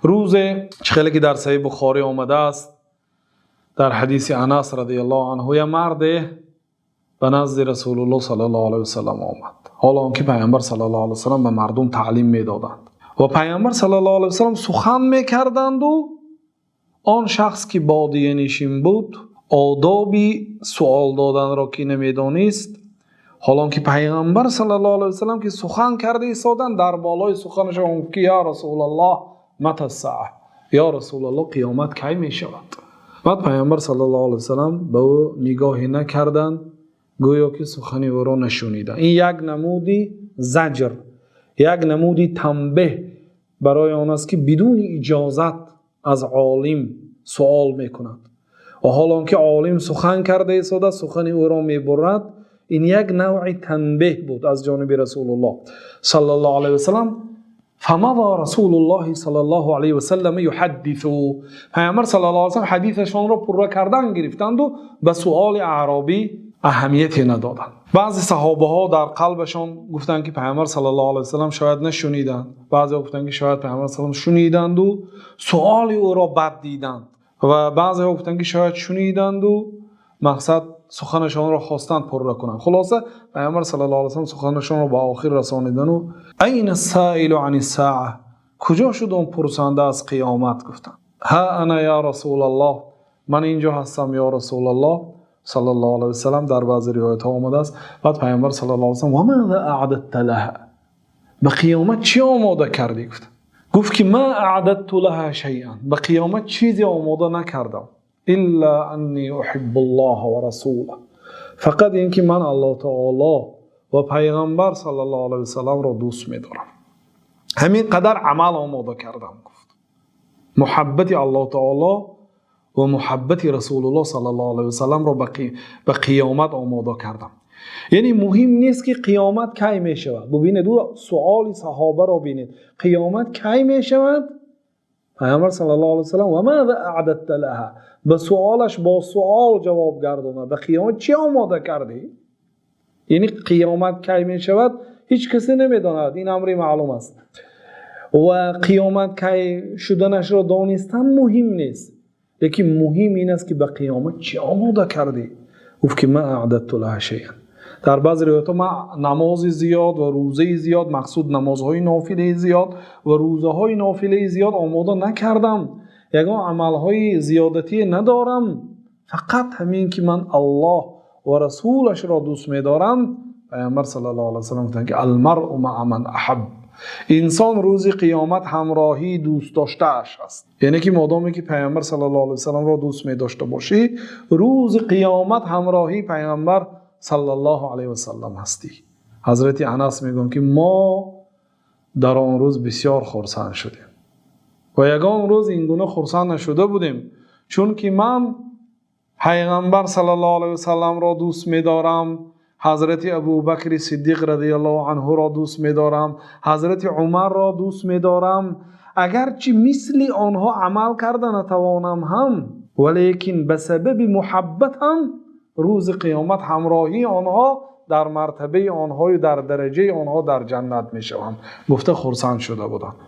Рӯзе чӣ хеле ки дар Саҳеҳи Бухорӣ омадааст, дар ҳадиси Анас разияллоҳу анҳу, як марде ба назди Расулуллоҳ саллаллоҳу алайҳи васаллам омад. Ҳол он ки Паёмбар саллаллоҳу алайҳи васаллам ба мардум таълим медоданд ва Паёмбар саллаллоҳу алайҳи васаллам сухан мекарданд ва он шахс ки бодиянишин буд, одоби суол доданро ки намедонист, ҳол он ки Паёмбар саллаллоҳу алайҳи васаллам ки сухан карда истоданд, дар болои суханашон гуфт ки: «Ё Расулаллоҳ, матас-соа?» Ё Расулаллоҳ, қиёмат кай мешавад? Баъд Паёмбар саллаллоҳу алайҳи васаллам ба ӯ нигоҳе накарданд, гӯё ки сухани ӯро нашуниданд. Ин як намуди заҷр, як намуди танбеҳ барои он аст, ки бидуни иҷозат аз олим суол мекунад ва ҳол он ки олим сухан карда истода, сухани ӯро мебурад. Ин як навъи танбеҳ буд аз ҷониби Расулуллоҳ саллаллоҳу алайҳи васаллам. فمضى رسول الله صلى الله عليه وسلم يحدث. Паёмбар саллаллоҳу алайҳи васаллам ҳадисашонро пурра кардан гирифтанду ба суоли аъробӣ аҳамияте надоданд. Баъзе саҳобаҳо дар қалбашон гуфтанд, ки Паёмбар саллаллоҳу алайҳи васаллам шояд нашуниданд. Баъзеҳо гуфтанд, ки шояд Паёмбар саллам шуниданду суоли ӯро бад диданд ва баъзеҳо гуфтанд, ки шояд шуниданду мақсад суханашонро хостанд пурра кунанд. Хулоса, Паёмбар саллаллоҳу алайҳи васаллам суханашонро ба охир расонидану: «أين السائل عن الساعة?» Куҷо шуд он пурсанда аз қиёмат? Гуфтанд: «ها أنا يا رسول الله». Ман инҷо ҳастам, ё Расулаллоҳ саллаллоҳу алайҳи васаллам, дар баъзе ривоятҳо омадааст. Баъд Паёмбар саллаллоҳу алайҳи васаллам: «وماذا أعددت لها?» Ба қиёмат чӣ омода кардӣ? Гуфт. Гуфт ки: «ما أعددت لها شيئا». Ба қиёмат чизе омода накардам. إلا أني أحب الله ورسوله. Фақат ин ки ман Аллоҳ таоло ва Пайғамбар саллаллоҳу алайҳи васалламро дӯст медорам. Ҳамин қадар амал омода кардам, гуфт. Муҳаббати Аллоҳ таоло ва муҳаббати Расулуллоҳ саллаллоҳу алайҳи васалламро ба қиёмат омода кардам. Яъне муҳим нест, ки қиёмат кай мешавад. Бубинед, ӯ суоли саҳобаро бинед: қиёмат кай мешавад? Пайғамбар саллаллоҳу алайҳи васаллам: «وماذا أعددت لها?» Ба суолаш бо суол ҷавоб гардонад: ба қиёмат чӣ омода кардӣ? Яъне қиёмат кай мешавад, ҳеҷ касе намедонад, ин амри маълум аст ва қиёмат кай шуданашро донистан муҳим нест, лекин муҳим ин аст, ки ба қиёмат чӣ омода кардӣ? Гуфт ки: «ما أعددت لها شيئا». Дар баъзе ривоятҳо ман намози зиёд ва рӯзаи зиёд, мақсуд намозҳои нофилаи зиёд ва рӯзаҳои нофилаи зиёд омода накардам, ягон амалҳои зиёдатие надорам, фақат ҳамин ки ман Аллоҳ ва расулашро дӯст медорам. Пайғамбар саллаллоҳу алайҳи васаллам гуфтанд, ки: «المرء مع من أحب». Инсон рӯзи қиёмат ҳамроҳии дӯстдоштааш аст. Яъне ки модоме ки Пайғамбар саллаллоҳу алайҳи васалламро дӯст медошта бошӣ, рӯзи қиёмат ҳамроҳии Пайғамбар саллаллоҳу алайҳи васаллам ҳастӣ. Ҳазрати Анас мегӯянд, ки мо дар он рӯз бисёр хурсанд шудем ва ягон рӯз ин гуна хурсанд нашуда будем, чунки ман Пайғамбар саллаллоҳу алайҳи васалламро дӯст медорам, ҳазрати Абубакри Сиддиқ разияллоҳу анҳуро дӯст медорам, ҳазрати Умарро дӯст медорам. Агарчи мисли онҳо амал карда натавонам ҳам, валекин ба сабаби муҳаббатам рӯзи қиёмат ҳамроҳии онҳо, дар мартабаи онҳою дар дараҷаи онҳо дар ҷаннат мешавам, гуфта хурсанд шуда буданд.